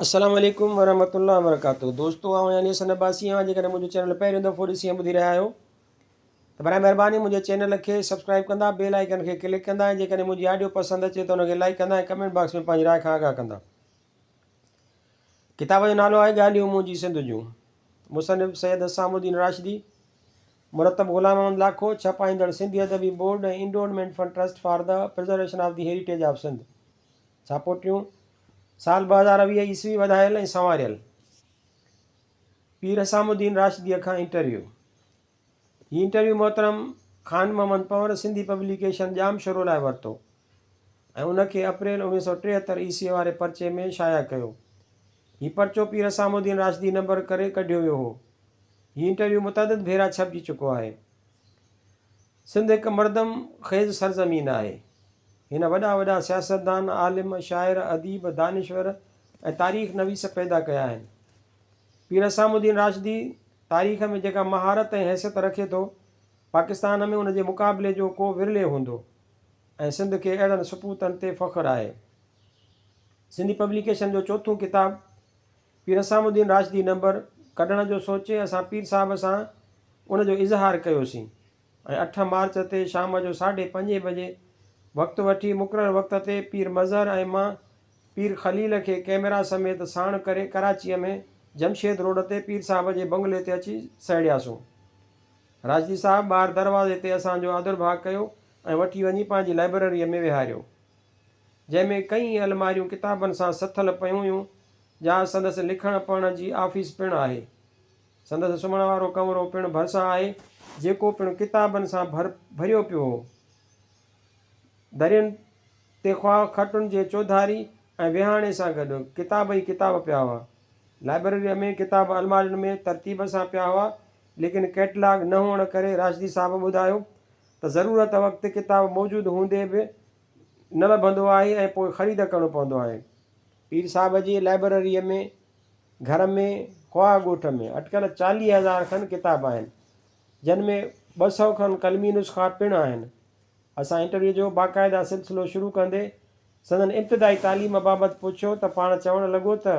السلام عليڪم ورحمة الله وبرڪاته دوستو آئون يعني حسن عباسي آهيان جيڪڏهن منهنجو چينل پهريون دفعو ڏسي ۽ ٻڌي رهيا آهيو ته برائي مهرباني منهنجي چينل کي سبسڪرائب ڪندا بيل آئيڪن کي ڪلڪ ڪندا ۽ جيڪڏهن منهنجي آڊيو پسند اچي ته ان کي لائڪ ڪندا ۽ ڪمينٽ باڪس ۾ پنهنجي راء کان آگاهه ڪندا. ڪتاب جو نالو آهي ڳالهيون منهنجي سنڌ جون مصنف سيد حسام الدين راشدي مرتب غلام محمد لاکو ڇپائيندڙ سنڌي ادبي board ۽ endowment fund trust for the preservation of the heritage of Sindh ساپوٽيون، سال 2020 عيسوي وڌايل ۽ سنواريل. پير حسام الدين راشديء کان انٽرويو. هي انٽرويو محترم خان محمد پنهور سنڌي پبليڪيشن ڄام شورو لاء ورتو ۽ ان کي اپريل 1973 عيسويء واري پرچي ۾ شايع ڪيو. هي پرچو پير حسام الدين راشدي نمبر ڪري ڪڍيو ويو هو. هي انٽرويو متعدد ڀيرا ڇپجي چڪو آهي. سنڌ هڪ مردم خيز سرزمين آهي. هن وڏا وڏا سياستدان، عالم، شاعر، اديب، دانشور ۽ تاريخ نويس پيدا ڪيا آهن. پير حسام الدين راشدي تاريخ ۾ جيڪا مهارت ۽ حيثيت رکي ٿو، پاڪستان ۾ ان جي مقابلي جو ڪو ورلي هوندو ۽ سنڌ کي اهڙن سپوتن تي فخر آهي. سنڌي پبليڪيشن جو چوٿون ڪتاب پير حسام الدين راشدي نمبر ڪڍڻ جو سوچي اسان پير صاحب سان ان جو اظهار ڪيوسين ۽ اٺ مارچ تي شام جو ساڍي پنجين بجي وقت وٺي مقرر وقت تي پير مظهر ۽ مان پير خليل کي ڪئميرا سميت ساڻ ڪري ڪراچيء ۾ جمشيد روڊ تي پير صاحب جي بنگلي تي اچي سهڙياسون. راشدي صاحب ٻاهر دروازي تي اسان جو آڌرڀاء ڪيو ۽ وٺي وڃي پنهنجي لائبرريء ۾ ويهاريو. جنهن ۾ ڪئين الماريون ڪتابن سان سٿل پيون هيون، جا سندس لکڻ پڙهڻ جي آفيس پڻ آهي. سندس سمهڻ وارو ڪمرو پڻ ڀرسان آهي، جيڪو پڻ ڪتابن سان ڀريو پيو هو. درين تي خواهه کٽن جي چوڌاري ۽ ويهاڻي سان گڏ ڪتاب ئي ڪتاب پيا هئا. لائبرريء ۾ ڪتاب المارين ۾ ترتيب سان پيا هئا، ليڪن ڪئٽلاگ نه هئڻ ڪري راشدي صاحب ٻڌايو ته ضرورت وقت ڪتاب موجود هوندي به نه لڀندو آهي ۽ پوء خريد ڪرڻو پوندو آهي. پير صاحب جي لائبرريء ۾ گهر ۾ خواهه ڳوٺ ۾ اٽڪل 40,000 کن ڪتاب آهن، جن ۾ 200 کن قلمي نسخا پڻ آهن. اسان انٽرويو جو باقاعده سلسلو شروع ڪندي سندن ابتدائي تعليم بابت پڇيو ته پاڻ چوڻ لڳو ته،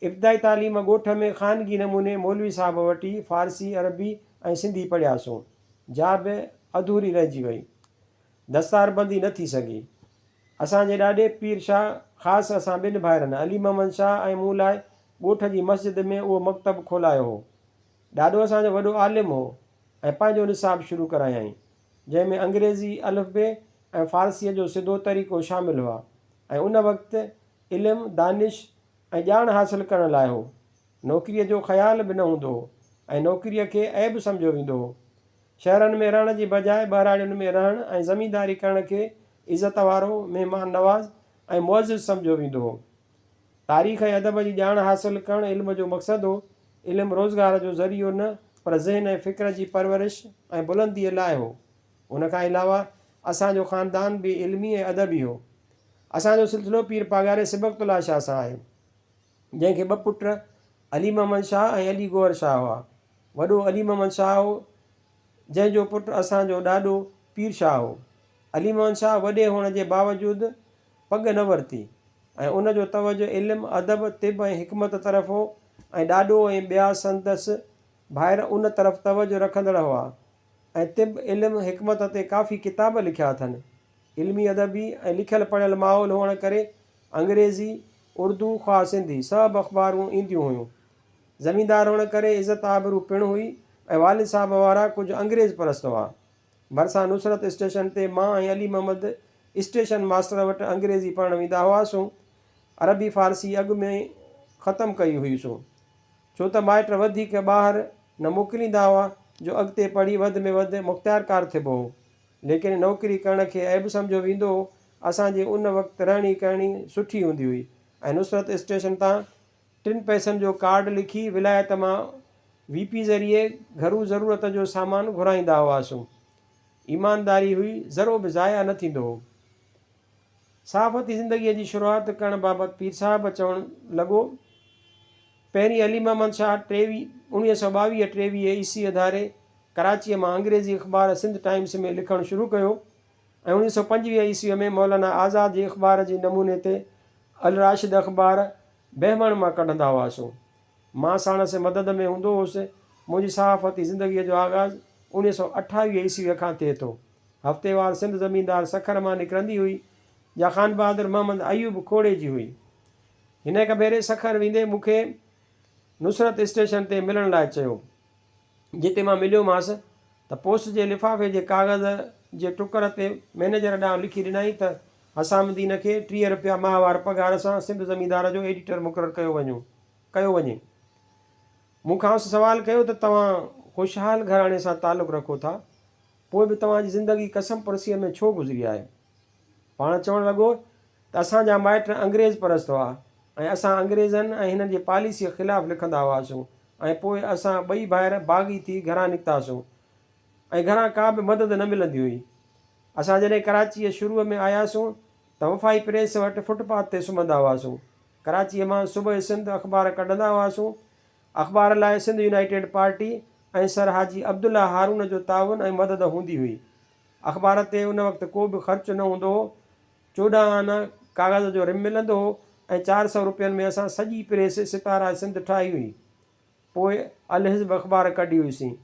ابتدائي تعليم ڳوٺ ۾ خانگي نموني مولوي صاحب وٽ ئي فارسي، عربي ۽ سنڌي پڙهياسون، جا به اڌوري رهجي وئي. دستاربندي نه ٿي سگهي. اسان جي ڏاڏي پير شاهه خاص اسان ٻن ڀائرن علي محمد شاهه ۽ مون لاء ڳوٺ جي مسجد ۾ اهو مڪتب کولايو هو. ڏاڏو اسان جو وڏو عالم هو ۽ پنهنجو نصاب شروع ڪرايائين، جنهن ۾ انگريزي الف بي ۽ فارسيء جو سڌو طريقو شامل هئا ۽ ان وقت علم، دانش ۽ ڄاڻ حاصل ڪرڻ لاء هو. نوڪريء جو خيال به نه هوندو هو ۽ نوڪريء کي عيب سمجهيو ويندو هو. شهرن ۾ رهڻ جي بجاء ٻهراڙين ۾ رهڻ ۽ زمينداري ڪرڻ کي عزت وارو، مهمان نواز ۽ معزز سمجهيو ويندو هو. تاريخ ۽ ادب جي ڄاڻ حاصل ڪرڻ علم جو مقصد هو. علم روزگار جو ذريعو نه پر ذهن ۽ فڪر جي پرورش ۽ بلنديء لاء هو. ان کان علاوه اسان جو خاندان به علمي ۽ ادبي هو. اسان جو سلسلو پير پاڳاري صبغت الله شاهه سان آهي. جنهن کي ٻه پٽ علي محمد شاهه ۽ علي گوهر شاهه هئا. وڏو علي محمد شاهه هو، جنهن جو پٽ اسان جو ڏاڏو پير شاهه هو. علي محمد شاهه وڏي هئڻ جي باوجود پڳ نه ورتي ۽ ان جو توجه علم، ادب، طب ۽ حڪمت طرف هو ۽ ڏاڏو ۽ ٻيا سندس ڀائر ان طرف توجه رکندڙ هئا ۽ طب، علم، حڪمت تي ڪافي ڪتاب لکيا اٿن. علمي، ادبي ۽ لکيل پڙهيل ماحول هئڻ ڪري انگريزي، اردو خواه سنڌي سڀ اخبارون اينديون هيون. زميندار هئڻ ڪري عزت آبرو پڻ هئي ۽ والد صاحب وارا ڪجهه انگريز پرست هئا. ڀرسان نصرت اسٽيشن تي مان ۽ علي محمد اسٽيشن ماستر وٽ انگريزي پڙهڻ ويندا هئاسون. عربي فارسي اڳ ۾ ختم ڪئي هئيسون. ڇو ته مائٽ وڌيڪ ٻاهر نه موڪليندا هئا جو اڳتي پڙهي وڌ ۾ وڌ مختيارڪار ٿبو هو. ليڪن نوڪري ڪرڻ کي عيب سمجهيو ويندو هو. اسان جي ان وقت رهڻي ڪهڻي سٺي هوندي هئي ۽ نصرت اسٽيشن تان ٽن پئسن جو ڪارڊ لکي ولايت مان وي پي ذريعي گهرو ضرورت جو سامان گهرائيندا هئاسون. ايمانداري هئي، ذرو به ضايع نه ٿيندو هو. صحافتي زندگيء جي شروعات ڪرڻ بابت پير صاحب چوڻ لڳو، پهرين علي محمد شاهه 1922 ٽيويهه عيسويء ڌاري ڪراچيء مان انگريزي اخبار سنڌ ٽائيمس ۾ لکڻ شروع ڪيو ۽ 1925 عيسويء ۾ مولانا آزاد جي اخبار جي نموني تي الراشد اخبار بهمڻ مان ڪڍندا هئاسون. مان ساڻس مدد ۾ هوندو هوس. منهنجي صحافتي زندگيء جو آغاز 1928 عيسويء کان ٿئي ٿو. هفتيوار سنڌ زميندار سکر مان نڪرندي هئي، جا خانبهادر محمد ايوب کوڙي جي هئي. هن هڪ ڀيري سکر ويندي مون کي نصرت اسٽيشن تي ملڻ لاء چيو. جتي مان مليومانس ته پوسٽ جي لفافي جي ڪاغذ جي ٽڪر تي مئنيجر ڏانهن لکي ڏنائين ته حسام الدين کي 30 رپيا ماهوار پگهار سان سنڌ زميندار جو ايڊيٽر مقرر ڪيو ڪيو وڃي. مون کانئس سوال ڪيو ته توهان خوشحال گهراڻي سان تعلق رکو ٿا، پوء به توهان جي زندگي ڪسمپرسيء ۾ ڇو گذري آهي؟ پاڻ چوڻ لڳو ته اسان جا مائٽ انگريز پرست هئا ۽ اسان انگريزن ۽ هنن جي پاليسيء خلاف لکندا هئاسون ۽ پوء اسان ٻئي ڀائر باغي ٿي گهران نڪتاسون ۽ گهران ڪا به مدد نه ملندي هئي. اسان جڏهن ڪراچيء شروع ۾ آياسون ته وفائي پريس وٽ فٽ پاٿ تي سمهندا هئاسون. ڪراچيء مان صبح سنڌ اخبار ڪڍندا هئاسون. اخبار لاء سنڌ يونائيٽيڊ پارٽي ۽ سر حاجي عبدالله هارون جو تعاون ۽ مدد هوندي هئي. اخبار تي ان وقت ڪو به خرچ نه هوندو هو. 14 آنا ڪاغذ جو رم ملندو هو ۽ 400 روپين ۾ اسان سڄي پريس ستاره سنڌ ٺاهي هئي. پوء الحزب اخبار ڪڍي هئيسين.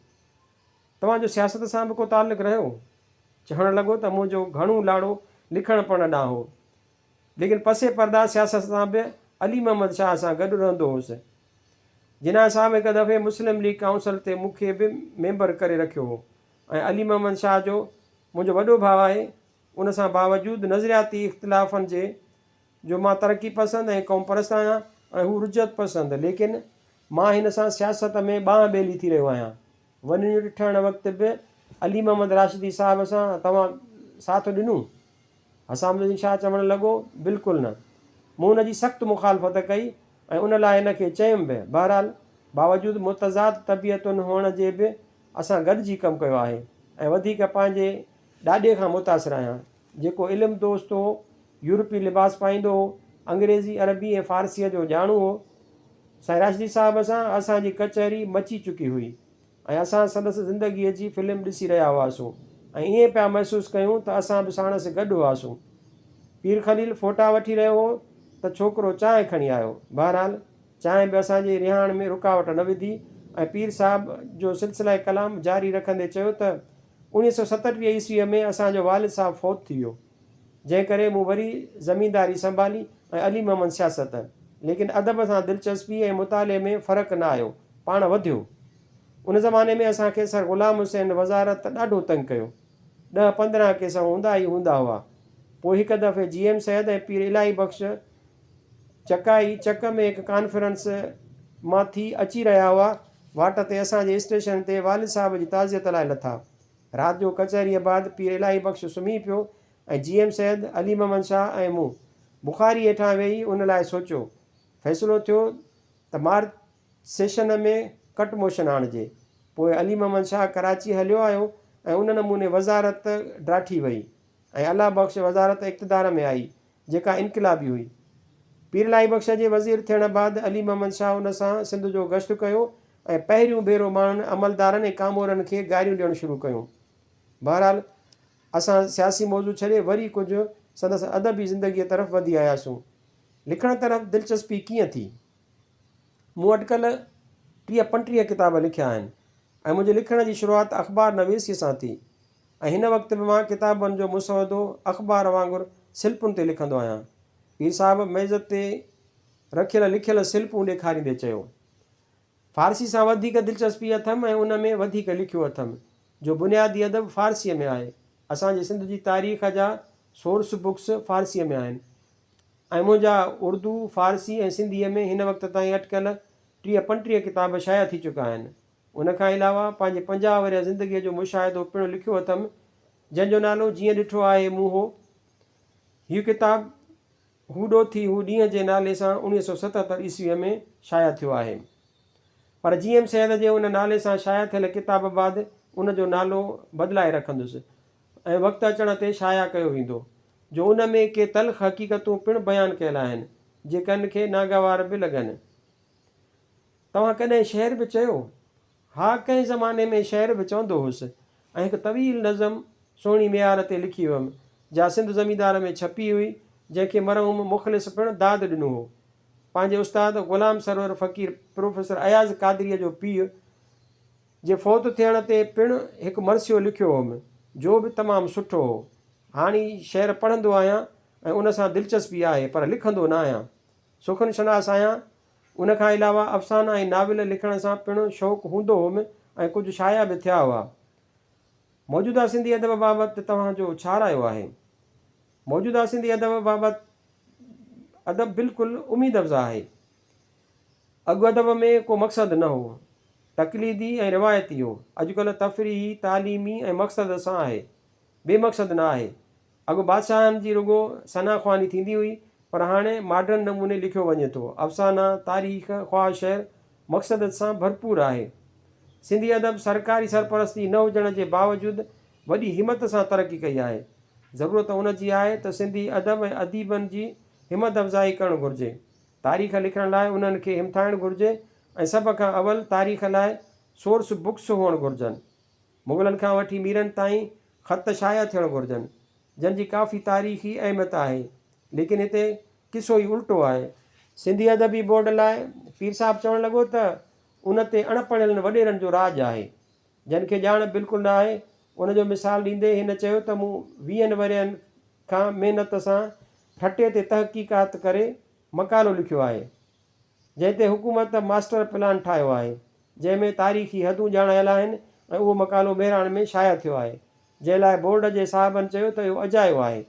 توهان جو سياست سان به ڪو تعلق رهيو؟ چوڻ لڳو ته منهنجو گهڻو لاڙو لکڻ پڙهڻ ڏانهن هو. ليڪن پس پرده سياست سان به علي محمد شاهه سان گڏ رهندو هوس. جناح صاحب هڪ دفعي مسلم ليگ ڪائونسل تي مون کي به ميمبر ڪري رکيو هو ۽ علي محمد شاهه جو منهنجو وڏو ڀاء آهي، ان سان باوجود نظرياتي اختلافن جي جو مان ترقي پسند ۽ قوم پرست آهيان ۽ هو رجعت پسند ليڪن مان هن سان سياست ۾ ٻانهن ٻيلي ٿي رهيو آهيان. ون يونٽ ٺهڻ وقت به علي محمد راشدي صاحب سان توهان ساٿ ڏنو؟ حسام الدين شاهه چوڻ لڳو، بلڪل نه. مون ان جي سخت مخالفت ڪئي ۽ ان لاء هن کي چيم به. بهرحال باوجود متضاد طبيعتن هئڻ جي به اسان گڏجي ڪم ڪيو آهي ۽ وڌيڪ پنهنجي ڏاڏي کان متاثر آهيان، جيڪو علم دوست هو، يورپي لباس پائيندو هو، انگريزي، عربي ۽ فارسيء جو ڄاڻو هو. سائين راشدي صاحب سان اسان جي ڪچهري مچي چڪي هئي ۽ اسان سندس زندگيء جي فلم ڏسي رهيا هئاسون ۽ ائين پيا محسوس ڪيون ته اسان به ساڻس گڏ هئاسون. پير خليل فوٽا وٺي رهيو هو ته ڇوڪرو چانهه کڻي آيو. بهرحال چانهه به اسان جي رهاڻ ۾ رڪاوٽ نه وڌي ۽ پير صاحب جو سلسله ڪلام جاري رکندي چيو ته 1927 عيسويء ۾ اسان جو والد صاحب فوت ٿي ويو، جنهن ڪري مون وري زمينداري سنڀالي ۽ علي محمد سياست. ليڪن ادب سان دلچسپي ۽ مطالعي ۾ فرق نه آيو، پاڻ وڌيو. ان زماني ۾ اسان کي سر غلام حسين وزارت ڏاڍو تنگ ڪيو. ڏهه 15 ڪيس هوندا ئي هوندا هئا. پوء هڪ دفعي جي ايم سيد ۽ پير الاهي بخش چڪائي چڪ ۾ هڪ ڪانفرنس مان ٿي اچي رهيا هئا. واٽ تي اسان جي اسٽيشن تي والد صاحب جي تعزيت لاء لٿا. رات جو ڪچهريء بعد پير الاهي بخش سمهي پيو ۽ جي ايم سيد، علي محمد شاهه ۽ مون بخاري هيٺان ويهي ان لاء سوچيو. فيصلو ٿيو ته مارچ سيشن ۾ ڪٽ موشن آڻجي. پوء علي محمد شاهه ڪراچي هليو آيو ۽ ان نموني وزارت ڊاٺي وئي ۽ الله بخش وزارت اقتدار ۾ آئي جيڪا انقلابي هئي. پير الاهي بخش جي وزير ٿيڻ بعد علي محمد شاهه ان سان سنڌ جو گشت ڪيو ۽ پهريون ڀيرو ماڻهن عملدارن ۽ ڪامورن کي گاريون ڏيڻ شروع ڪيون. بهرحال اسان سياسي موضوع ڇڏي وري ڪجهه سندس ادبي زندگيء طرف وڌي آياسون. لکڻ طرف دلچسپي ڪيئن ٿي؟ مون اٽڪل 30 35 ڪتاب لکيا آهن ۽ منهنجي لکڻ جي شروعات اخبار نويسيء سان ٿي. ۽ هن وقت به مان ڪتابن جو مسودو اخبار وانگر سلپن تي لکندو آهيان. پير صاحب ميز تي رکيل لکيل سلپون ڏيکاريندي چيو. فارسي سان وڌيڪ دلچسپي اٿم ۽ ان ۾ وڌيڪ لکيو اٿم، جو بنيادي ادب فارسيء ۾ آهي. اسان جي سنڌ جي تاريخ جا سورس بڪس فارسيء ۾ آهن ۽ منهنجا اردو، فارسي ۽ سنڌيء ۾ هن وقت تائين اٽڪل 30 35 ڪتاب شايع ٿي چڪا آهن. ان کان علاوه پنهنجي 50 ورهيه زندگيء جو مشاهدو پڻ لکيو اٿم، جنهن جو نالو جيئن ڏٺو آهي مون هو. هيء ڪتاب هو ڏوٿي هو ڏينهن جي نالي سان 1977 عيسويء ۾ شايع ٿيو آهي. پر جي ايم سيد جي ان نالي سان شايع ٿيل ڪتاب بعد ان جو نالو بدلائي رکندس ۽ وقت اچڻ تي شايع ڪيو ويندو، جو ان ۾ ڪي تلخ حقيقتون پڻ بيان ڪيل آهن، جي ڪن کي ناگوار به لڳن. توهان ڪڏهن شعر به چيو؟ ها ڪنهن زماني ۾ شعر به چوندو هوس ۽ هڪ طويل نظم سهڻي معيار تي لکي هئم، جا سنڌ زميندار ۾ ڇپي هئي، جنهن کي مرحوم مخلص پڻ داد ڏنو هو. پنهنجي استاد غلام سرور فقير، پروفيسر اياز قادريء جو پيء، جي فوت ٿيڻ تي پڻ هڪ مرثيو لکيو هوم، جو به تمام سٺو هو. هاڻي شعر پڙهندو آهيان ۽ ان سان دلچسپي آهي، پر لکندو نه آهيان. سخن شناس آهيان. ان کان علاوه افسانا ۽ ناول لکڻ سان پڻ شوق هوندو هوم ۽ ڪجهه شايع به ٿيا هئا. موجوده سنڌي ادب بابت توهان جو ڇا رايو آهي؟ موجوده سنڌي ادب بابت ادب بلڪل اميد افزا آهي. اڳ ادب ۾ ڪو مقصد نه هو. تقليدي ۽ روايتي هو. اڄڪلهه تفريحي، تعليمي ۽ مقصد سان آهي. بي مقصد نه آهي. اڳ بادشاهن جي رڳو ثنا خواني ٿيندي هئي، پر هاڻي ماڊرن نموني لکيو وڃي ٿو. افسانا، تاريخ خواه شعر مقصد سان ڀرپور آهي. سنڌي ادب سرڪاري سرپرستي نه هجڻ جي باوجود وڏي همت سان ترقي ڪئي آهي. ضرورت ان جي آهي ته سنڌي ادب ۽ اديبن جي همت افزائي ڪرڻ گهرجي. تاريخ لکڻ لاء انهن کي همٿائڻ گهرجي ۽ سڀ کان اول تاريخ لاء سورس بڪس هئڻ گهرجن. مغلن کان وٺي ميرن تائين خط شايع ٿيڻ گهرجن، جن جي ڪافي تاريخي اهميت آهي. ليڪن هتي قصو ئي الٽو آهي. سنڌي ادبي بورڊ لاء پير صاحب چوڻ لڳو ته ان تي اڻ پڙهيلن وڏيرن جو راڄ آهي، جن کي ڄاڻ بلڪل نه آهي. ان جو مثال ڏيندي هن چيو ته مون ويهن ورهين کان محنت سان ٺٽي تي تحقيقات ڪري مقالو لکيو آهي، جنهن تي حڪومت ماسٽر پلان ٺاهيو آهي، جنهن ۾ تاريخي حدون ڄاڻايل آهن ۽ اهو مقالو مهراڻ ۾ شايع ٿيو آهي، جنهن لاء بورڊ جي صاحبن چيو ته اهو اجايو آهي.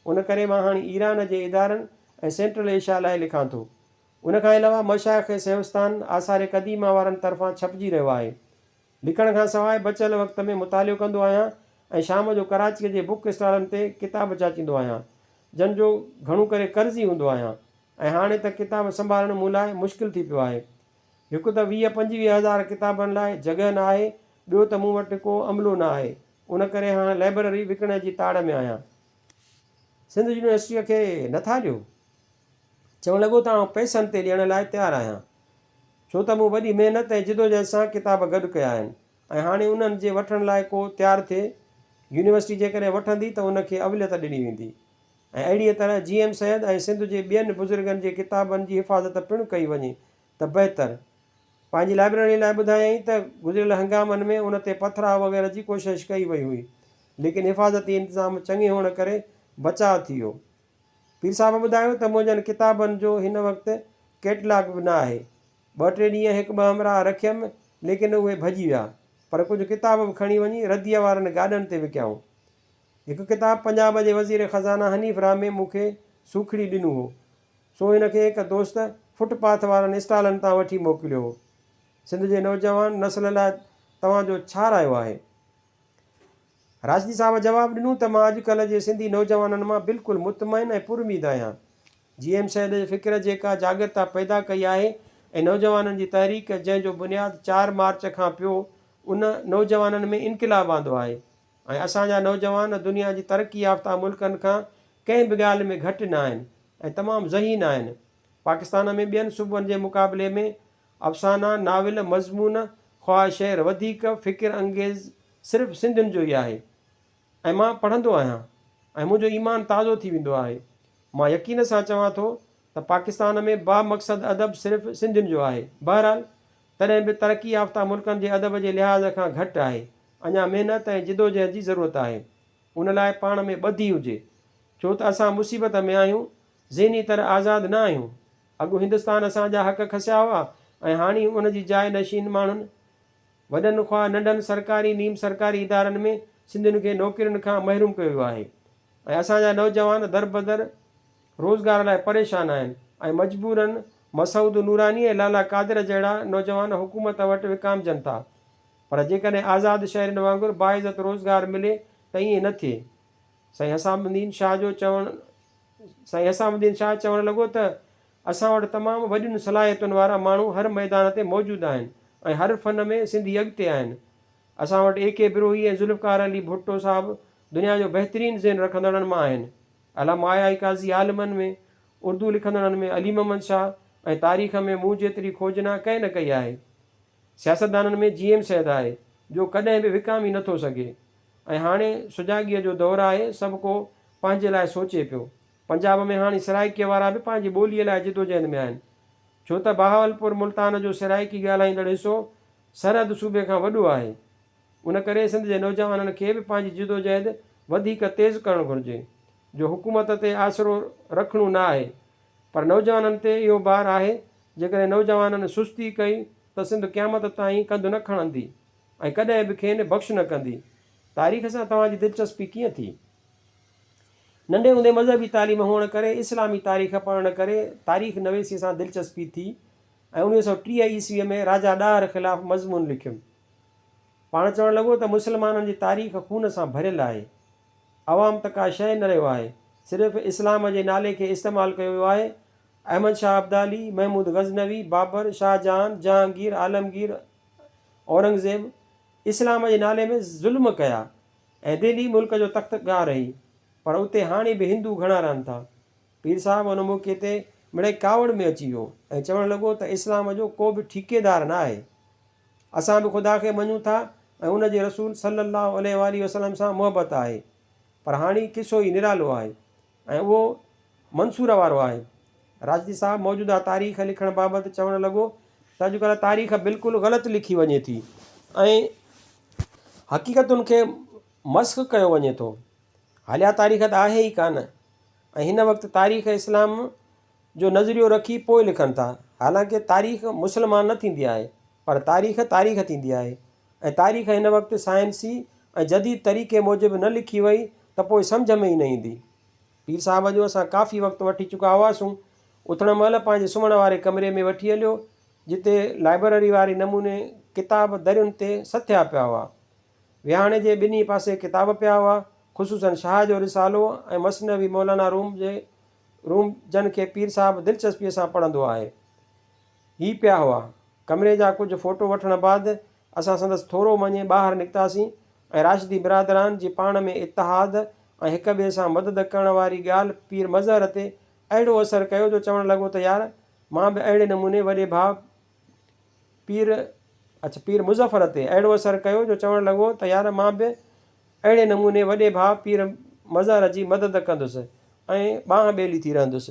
ان ڪري مان هاڻي ايران جي ادارن ۽ سينٽرل ايشيا لاء لکان ٿو. ان کان علاوه مشائخ سيوستان آثار قديمه وارن طرفان ڇپجي رهيو آهي. لکڻ کان سواء بچيل وقت ۾ مطالعو ڪندو آهيان ۽ شام جو ڪراچيء جي بڪ اسٽالن تي ڪتاب جاچيندو آهيان، جن جو گهڻو ڪري قرضي هوندو آهيان ۽ هاڻي ته ڪتاب سنڀالڻ مون لاء مشڪل ٿي پيو آهي. هڪ ته 20 25 هزار ڪتابن لاء جڳهه نه آهي، ٻيو ته مون وٽ ڪو عملو نه آهي، ان ڪري هاڻ لئبرري وڪڻڻ جي تاڙ ۾ آهيان. سنڌ يونيورسٽيء کي نه ٿا ڏيو؟ چوڻ لڳو ته آئون پئسن تي ڏيڻ لاء تيار آهيان، ڇو ته مون وڏي محنت ۽ جدوجهد سان ڪتاب گڏ ڪيا آهن ۽ هاڻي انهن جي وٺڻ لاء ڪو تيار ٿئي، يونيورسٽي جيڪڏهن وٺندي ته ان کي اوليت ڏني ويندي ۽ اهڙيء طرح جي ايم سيد ۽ سنڌ جي ٻين بزرگن جي ڪتابن جي حفاظت پڻ ڪئي وڃي ته بهتر. پنهنجي لائبريري لاء ٻڌايائين ته گذريل هنگامن ۾ ان تي پٿراء وغيره جي ڪوشش ڪئي وئي هئي، ليڪن حفاظتي انتظام چڱي هئڻ ڪري بچاء ٿي ويو. پير صاحب ٻڌايو ته منهنجن ڪتابن جو هن وقت ڪيٽلاگ به نه آهي. ٻه ٽي ڏينهن هڪ ٻه همراهه رکيم، ليڪن اهي ڀڄي ويا. پر ڪجهه ڪتاب به کڻي وڃي رديء وارن گاڏن تي وڪيائون. هڪ ڪتاب پنجاب جي وزير خزانه حنيف رامي مون کي سوکڙي ڏنو هو، سو هن کي هڪ دوست فٽ پاٿ وارن اسٽالن تان وٺي موڪليو هو. سنڌ جي نوجوان نسل لاء توهان جو ڇا رايو آهي؟ راشدي صاحب جواب ڏنو ته مان اڄڪلهه جي سنڌي نوجوانن مان بلڪل مطمئن ۽ پراميد آهيان. جي ايم سيد جي فڪر جيڪا جاڳرتا پيدا ڪئي آهي ۽ نوجوانن جي تحريڪ جنهن جو بنياد چار مارچ کان پيو ان نوجوانن ۾ انقلاب آندو آهي ۽ اسان جا نوجوان دنيا جي ترقي يافته ملڪن کان ڪنهن به ڳالهه ۾ گهٽ نه آهن ۽ تمام ذهين آهن. پاڪستان ۾ ٻين صوبن جي مقابلي ۾ افسانا، ناول، مضمون خواه شعر وڌيڪ فڪر انگيز صرف سنڌين جو ئي آهي ۽ مان پڙهندو آهيان ۽ منهنجو ايمان تازو ٿي ويندو آهي. مان يقين سان چوان ٿو ته پاڪستان ۾ بامقصد ادب صرف سنڌين جو آهي. بهرحال تڏهن به ترقي يافته ملڪن جي ادب جي لحاظ کان گهٽ آهي. اڃا محنت ۽ جدوجهد جي ضرورت آهي. ان لاء پاڻ ۾ ٻڌي هجي. ڇو ته اسان مصيبت ۾ آهيون، ذهني طرح آزاد نه آهيون. اڳ هندستان اسان جا حق کسيا هئا ۽ هاڻي ان جي جاء نشين ماڻهن وڏن خواه ننڍن سرڪاري نيم سرڪاري ادارن ۾ سنڌين کي نوڪرين کان محروم ڪيو ويو آهي ۽ اسان جا نوجوان دربدر روزگار لاء پريشان آهن ۽ مجبورن مسعود نوراني ۽ لالا قادر جهڙا نوجوان حڪومت وٽ وڪامجن ٿا پر جيڪڏهن آزاد شهرين وانگر باعزت روزگار ملي ته ائين نه ٿئي. سائين حسام الدين شاهه جو چوڻ سائين حسام الدين شاهه چوڻ لڳو ته اسان وٽ تمام وڏين صلاحيتن وارا ماڻهو هر ميدان تي موجود آهن ۽ هر فن ۾ سنڌي اڳتي آهن. اسان وٽ اي ڪي بروهي ۽ ذوالفقار علي ڀٽو صاحب دنيا جو بهترين ذهن رکندڙن مان آهن. علامه آء آء قاضي عالمن ۾، اردو لکندڙن ۾ علي محمد شاهه ۽ تاريخ ۾ مون جيتري کوجنا ڪنهن نه ڪئي آهي. سياستدانن ۾ جي ايم سيد آهي، جو ڪڏهن به وڪامي نه ٿو سگهي ۽ هاڻي سجاڳيء جو دور آهي، سڀ ڪو پنهنجي لاء سوچي پيو. پنجاب ۾ هاڻي سرائيڪيء وارا به پنهنجي ٻوليء لاء جدوجهد ۾ آهن. ڇو ته بهاولپور ملتان جو سرائيڪي ڳالهائيندڙ حصو سرحد صوبي کان وڏو آهي. ان ڪري سنڌ جي نوجوانن کي به پنهنجي جدوجهد وڌيڪ تيز ڪرڻ گهرجي، جو حڪومت تي آسرو رکڻو نه آهي، پر نوجوانن تي اهو بار آهي، جيڪڏهن نوجوانن سستي ڪئي ته سنڌ قيامت تائين ڪنڌ نه کڻندي ۽ ڪڏهن به کين بخش نه ڪندي. تاريخ سان توهان جي دلچسپي ڪيئن ٿي؟ ننڍي هوندي مذهبي تعليم هئڻ ڪري اسلامي تاريخ پڙهڻ ڪري تاريخ نويسيء سان دلچسپي ٿي ۽ 1930 عيسويء ۾ راجا ڏاهر خلاف مضمون لکيم. پاڻ چوڻ لڳو ته مسلمانن جي تاريخ خون سان ڀريل آهي. عوام ته ڪا شيء نه رهيو آهي. صرف اسلام جي نالي کي استعمال ڪيو ويو آهي. احمد شاهه ابدالي، محمود غزنوي، بابر، شاهجهان، جهانگير، عالمگير، اورنگزيب اسلام جي نالي ۾ ظلم ڪيا ۽ دهلي ملڪ جو تخت گاهه رهي پر اتي هاڻي به هندو گهڻا رهن ٿا. پير صاحب ان موقعي تي مڙئي ڪاوڙ ۾ اچي ويو ۽ چوڻ لڳو ته اسلام جو ڪو به ٺيڪيدار نه آهي. اسان به خدا کي مڃون ٿا ۽ ان جي رسول صلّي اللّٰه عليه واٰله وسلّم سان محبت آهي پر هاڻي قصو ئي نرالو آهي ۽ اهو منصور وارو آهي. راشدي صاحب موجوده تاريخ لکڻ بابت چوڻ لڳو ته اڄڪلهه تاريخ بلڪل غلط لکي وڃي ٿي ۽ حقيقتن کي مسخ ڪيو وڃي ٿو. حاليه تاريخ ته آهي ئي ڪانه ۽ هن وقت تاريخ اسلام جو نظريو رکي پوء لکن ٿا. حالانڪه تاريخ مسلمان نه ٿيندي آهي پر تاريخ تاريخ ٿيندي آهي ۽ تاريخ هن وقت سائنسي ۽ جديد طريقي موجب نه لکي وئي ته پوء سمجهه ۾ ئي نه ايندي. پير صاحب جو اسان ڪافي وقت وٺي چڪا هئاسون. اٿڻ مهل پنهنجي سمهڻ واري ڪمري ۾ وٺي هليو جتي لائبرري واري نموني ڪتاب درين تي سٿيا پيا هئا. ويهاڻي جي ٻنهي پاسي ڪتاب پيا هئا خصوصاً شاهه جو رسالو ۽ مثنوي مولانا روم جي روم جن کي پير صاحب دلچسپيء سان پڙهندو آهي. هي پيا هئا. ڪمري جا ڪجهه فوٽو وٺڻ بعد اسان سندس ٿورو مڃي ٻاهر نڪتاسين ۽ راشدي برادران جي پاڻ ۾ اتحاد ۽ هڪ ٻئي سان مدد ڪرڻ واري ڳالهه پير مظهر تي اهڙو اثر ڪيو جو چوڻ لڳو ته يار مان به اهڙي نموني وڏي ڀاء پير اڇا پير مظفر تي اهڙو اثر ڪيو جو چوڻ لڳو ته يار مان به اهڙي نموني وڏي ڀاء پير مظهر جي مدد ڪندس ۽ ٻانهن ٻيلي ٿي رهندس.